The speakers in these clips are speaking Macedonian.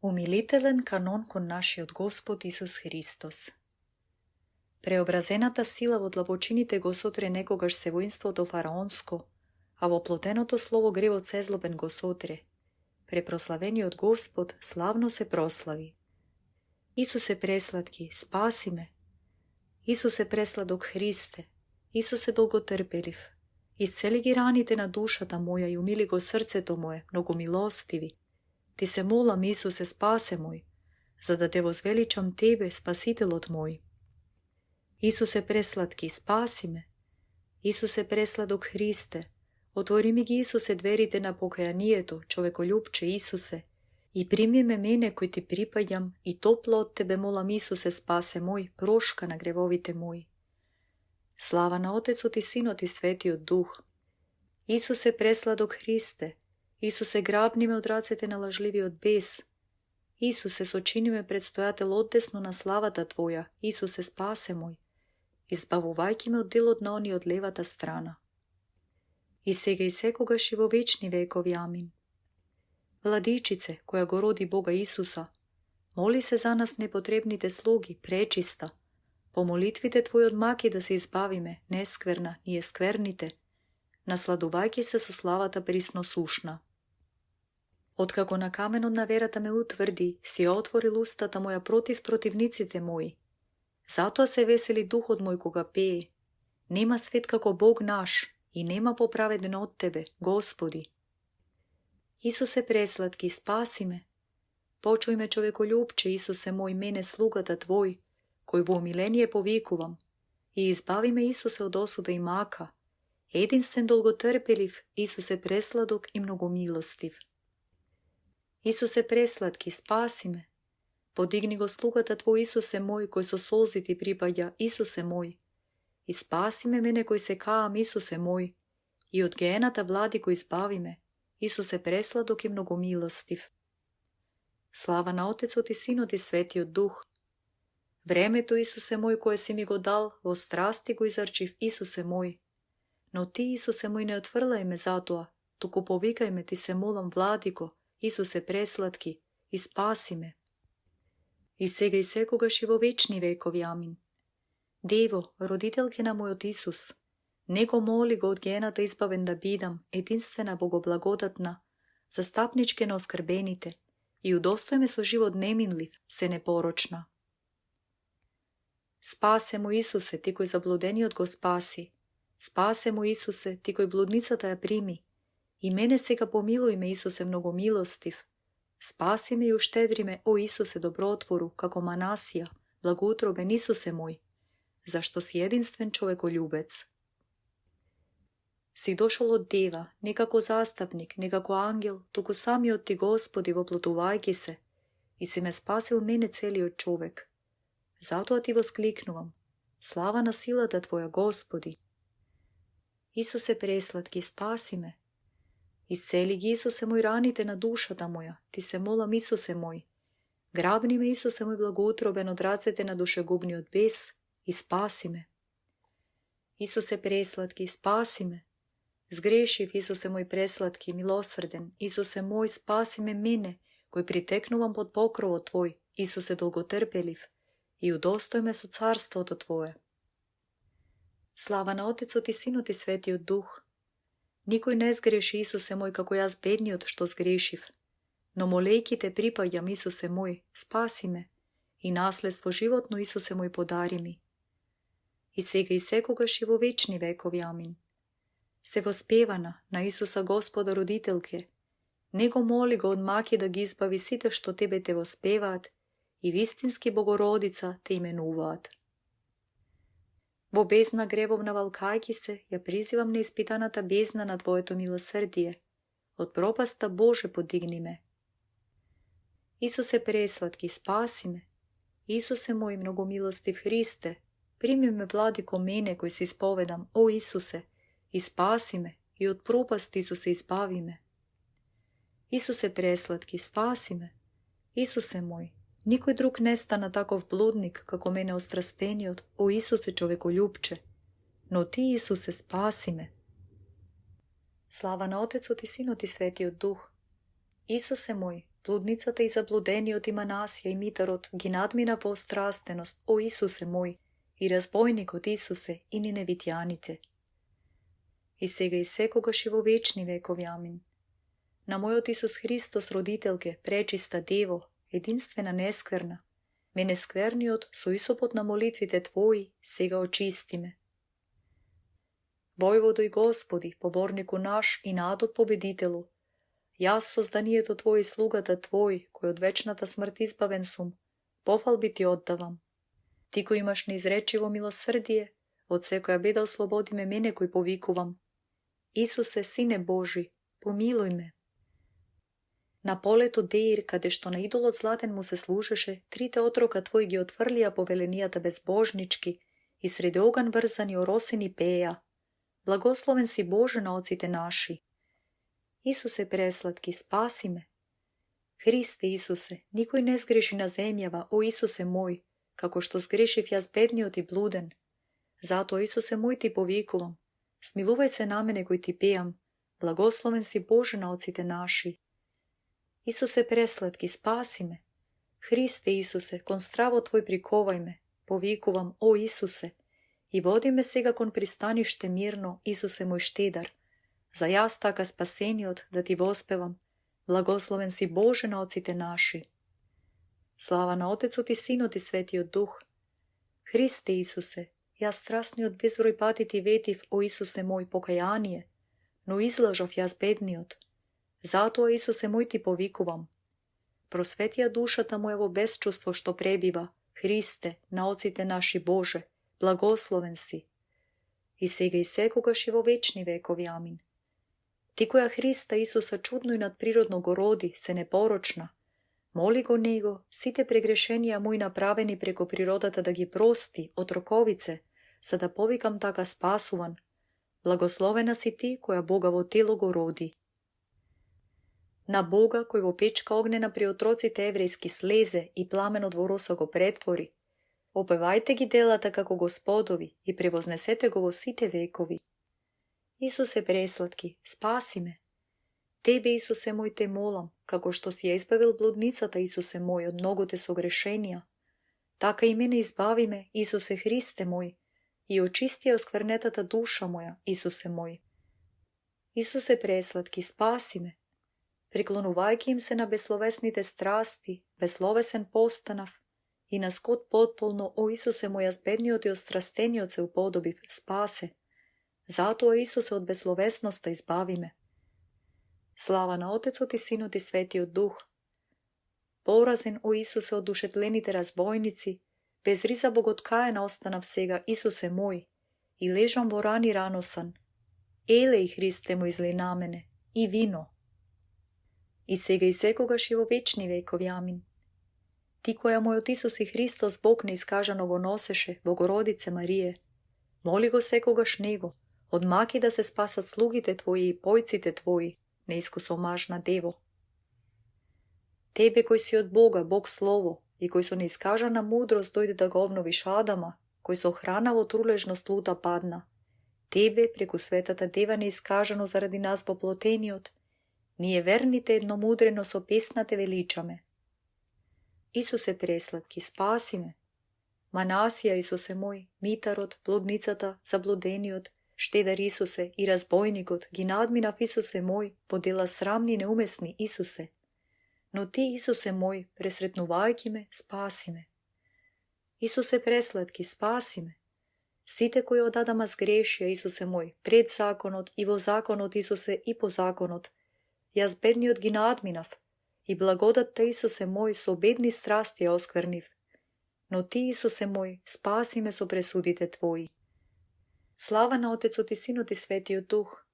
Умилителен канон кон нашиот Господ Исус Христос. Преобразената сила во длабочините го сотре некогаш се воинството фараонско, а во плотеното слово гревот сезлобен го сотре. Препрославениот Господ славно се прослави. Исусе пресладки, спаси ме. Исусе пресладок Христе, Исусе долготрпелив, исцели ги раните на душата моја и умили го срцето мое, многу милостиви. Ти се молам, Исусе, спасе мој, за да те возвеличам Тебе, Спасителот мој. Исусе пресладки, спаси ме. Исусе пресладок Христе, отвори ми ги, Исусе, дверите на покаянието, човеколюбче Исусе, и прими ме мене кој ти припаѓам, и топло од Тебе молам, Исусе, спасе мој, прошка на гревовите мои. Слава на Отецот и Синот и Светиот Дух. Исусе пресладок Христе, Исусе, грабни ме од рацете на лажливиот бес. Исусе, сочини ме предстојател одесно на славата Твоја. Исусе, спасе мој, избавувајќи ме од делот на они од левата страна. И сега и секогаш и во вечни векови. Амин. Владичице, која го роди Бога Исуса, моли се за нас непотребните слуги, пречиста. По молитвите Твои од маки да се избавиме, нескверна, ние скверните, насладувајќи се со славата присносушна. Откако на каменот на верата ме утврди, си отворил устата моја против противниците мои. Затоа се весели духот мој кога пее. Нема свет како Бог наш и нема поправеден од Тебе, Господи. Исусе пресладки, спаси ме. Почуј ме, човеколюбче, Исусе мој, мене слугата Твој, кој во умиление повикувам, и избави ме, Исусе, од осуда и мака. Единствен долготрпелив, Исусе пресладок и многомилостив. Исусе пресладки, спаси ме. Подигни го слугата Твој, Исусе мој, кој со солзи Ти припаѓа, Исусе мој. И спаси ме, мене кој се каам, Исусе мој, и од геената влади кој избави ме, Исусе пресладок и многомилостив. Слава на Отецот и Синот и Светиот Дух. Времето, Исусе мој, кое си ми го дал, во страсти го изарчив, Исусе мој. Но Ти, Исусе мој, не отврлај ме затоа, туку повикај ме, Ти се молам, Владико, Исусе пресладки, и спаси ме. И сега и секогаш и во вечни векови. Амин. Дево, родителке на мојот Исус, него моли го од гената избавен да бидам, единствена богоблагодатна, застапничке на оскрбените, и удостој ме со живот неминлив, се непорочна. Спасе му, Исусе, Ти кој заблудениот го спаси. Спасе му, Исусе, Ти кој блудницата ја прими. И мене сега помилуј ме, Исусе, многомилостив. Спаси ме и уштедри ме, о Исусе добротвору, како Манасија, благоутробен Исусе мој, зашто си единствен човеколюбец. Си дошол од дева, не како застапник, не како ангел, туку самиот Ти, Господи, воплотувајќи се, и си ме спасил мене целиот човек. Затоа Ти воскликнувам, слава на силата Твоја, Господи. Исусе пресладки, спаси ме. Исцели ги, Исусе мој, раните на душата моја, Ти се молам, Исусе мој. Грабни ме, Исусе мој, благоутробен од рацете на душегубниот бес, и спаси ме. Исусе пресладки, спаси ме. Сгрешив, Исусе мој пресладки, милосрден, Исусе мој, спаси ме мене, кој притекнувам под покровот Твој, Исусе долготрпелив, и удостој ме со царството Твое. Слава на Отецот и Синот и Светиот Дух. Никој не сгреши, Исусе мој, како јас бедниот што сгрешив, но молејќи Те припаѓам, Исусе мој, спаси ме, и наследство животно, Исусе мој, подари ми. И сега и секогаш и во вечни векови. Амин. Се воспевана на Исуса Господа родителке, него моли го од маки да ги избави сите што Тебе те воспеваат и вистински Богородица те именуваат. Во бездна гревовна валкајќи се, ја призивам на испитаната бездна на Твоето милосрдие. Од пропаста Боже подигни ме. Исусе пресладки, спаси ме. Исусе мој, многомилостив Христе, прими ме, Владико, мене кој се исповедам, о Исусе, и спаси ме, и од пропаст, Исусе, избави ме. Исусе пресладки, спаси ме. Исусе мој, никој друг не стана таков блудник, како мене острастениот, о Исусе човеколюбче, но Ти, Исусе, спаси ме. Слава на Отецот и Синот и Светиот Дух. Исусе мој, блудницата и заблудениот и Манасија и Митарот ги надмина во острастеност, о Исусе мој, и разбойникот Исусе и ниневитјаните. И сега и секогаш и во вечни векови, амин. На мојот Исус Христос, родителке, пречиста Дево, единствена нескверна, ме нескверниот со исопот на молитвите Твои сега очисти ме. Војводо и Господи, поборнику наш и надот победителу, јас созданието Твое и слугата Твој, кој од вечната смрт избавен сум, пофалби Ти оддавам. Ти кој имаш неизречиво милосрдие, од секоја беда ослободи ме мене кој повикувам. Исусе, Сине Божи, помилуј ме. На полето Деир, каде што на идолот златен му се служеше, трите отрока Твои ги отврлија повеленијата безбожнички и среде оган врзани оросени пеја. Благословен си Боже на оците наши. Исусе пресладки, спаси ме. Христе Исусе, никој не сгреши на земјава, о Исусе мој, како што сгрешив јас бедниот и блуден. Затоа, Исусе мој, Ти повикувам. Смилувај се на мене кој Ти пеам. Благословен си Боже на оците наши. Исусе пресладки, спаси ме. Христе Исусе, кон стравот Твој приковај ме. Повикувам, о Исусе, и води ме сега кон пристаниште мирно, Исусе мој штедар. За јас така спасениот да Ти воспевам. Благословен си Боже на оците наши. Слава на Отецот и Синот и Светиот Дух. Христе Исусе, јас страстниот безброј пати Ти ветив, о Исусе мој, покаяние, но излажав јас бедниот. Затоа, Исусе мој, Ти повикувам. Просветија душата моја во безчувство што пребива, Христе, на оците наши Боже, благословен си. И сега и секогаш и во вечни векови, амин. Ти која Христа Исуса чудно и надприродно го роди, се непорочна, моли го Него сите прегрешенија мои направени преко природата да ги прости од роковице, за да повикам така спасуван. Благословена си Ти која Бога во тело го роди. На Бога кој во печка огнена при отроците еврејски слезе и пламенот во роса го претвори, опевајте ги делата како Господови и превознесете го во сите векови. Исусе пресладки, спаси ме. Тебе, Исусе мој, Те молам, како што си ја избавил блудницата, Исусе мој, од многоте согрешенија. Така и мене избави ме, Исусе Христе мој, и очисти ја осквернетата душа моја, Исусе мој. Исусе пресладки, спаси ме. Преклонувајќи им се на безсловесните страсти, безсловесен постанав, и на скот потполно, о Исусе мој, јас бедниот и острастениот се уподобив, спасе. Затоа, Исусе, од безсловесноста избави ме. Слава на Отецот и Синот и Светиот Дух. Поразен, о Исусе, од душетлените разбойници, без риза боготкаена останав сега, Исусе мој, и лежам во рани раносан. Елеј, Христе мој, излеј на мене, и вино. И сега и секогаш и во вечни векови, амин. Ти која мојот Исус и Христос Бог неискажано го носеше, Богородице Марие, моли го секогаш Него, одмаки да се спасат слугите Твои и појците Твои, неискусомажна Дево. Тебе кој си од Бога, Бог Слово, и кој со неискажана мудрост дојде да го обновиш Адама, кој со храна во трулежност лута падна. Тебе, преку светата Дева неискажано заради нас воплотениот, ние верните едномудрено со песна Те величаме. Исусе пресладки, спаси ме. Манасија, Исусе мој, Митарот, блудницата, заблудениот, штедар Исусе и разбойникот ги надминав, Исусе мој, по дела срамни и неумесни, Исусе. Но Ти, Исусе мој, пресретнувајќи ме, спаси ме. Исусе пресладки, спаси ме. Сите кои од Адама сгрешија, Исусе мој, пред законот и во законот, Исусе, и по законот, јас бедниот ги надминав, и благодатта, Исусе мој, со бедни страсти ја осквернив. Но Ти, Исусе мој, спаси ме со пресудите Твои. Слава на Отецот и Синот и Светиот Дух.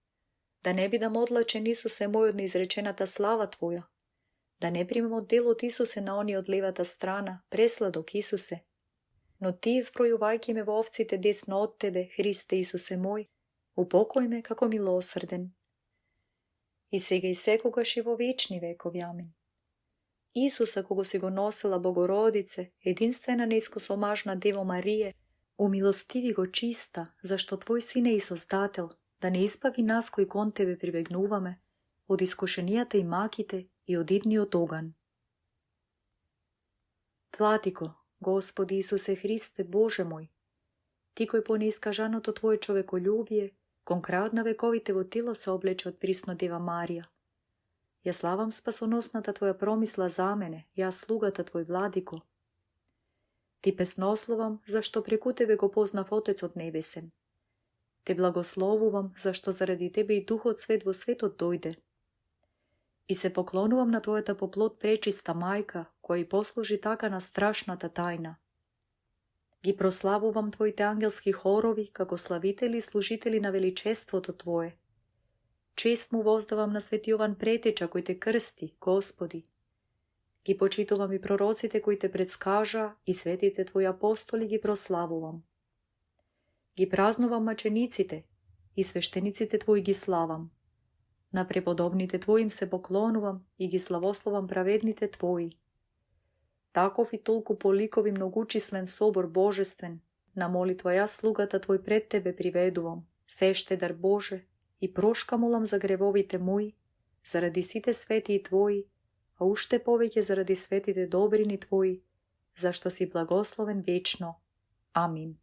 Да не бидам одлачен, Исусе мој, од неизречената слава Твоја. Да не примам од делот, Исусе, на они од левата страна, пресладок, Исусе. Но Ти, вбројувајќи ме во овците десно од Тебе, Христе Исусе мој, упокој ме како милосрден. И сега и секогаш и во вечни векови, амин. Исуса, кого си го носела Богородице, единствена неискосомажна Дево Марие, умилостиви го чиста, зашто Твој Син е и Создател, да не избави нас кои кон Тебе прибегнуваме, од искушенијата и маките и од идниот оган. Владико, Господи Исусе Христе, Боже мой, Ти кој по неискажаното Твое човеколюбие, кон крајот на вековите во тило се облече од присно Дева Марија. Ја славам спасоносната Твоја промисла за мене, јас слугата Твој, Владико. Ти песнословам, зашто преку Тебе го познав Отецот Небесен. Те благословувам, зашто заради Тебе и Духот Свет во светот дојде. И се поклонувам на Твојата по плод пречиста мајка, која и послужи така на страшната тајна. Ги прославувам Твоите ангелски хорови, како славители и служители на величеството Твое. Чест му воздавам на Свети Јован Претеча, кој Те крсти, Господи. Ги почитувам и пророците кои Те предскажа, и светите Твои апостоли ги прославувам. Ги празнувам мачениците, и свештениците Твои ги славам. На преподобните Твои им се поклонувам и ги славословам праведните Твои. Таков и толку поликови многучислен собор божествен, на молитва јас слугата Твој пред Тебе приведувам, се щедар Боже, и прошка молам за гревовите мои, заради сите светии Твои, а уште повеќе заради светите добрини Твои, зашто си благословен вечно. Амин.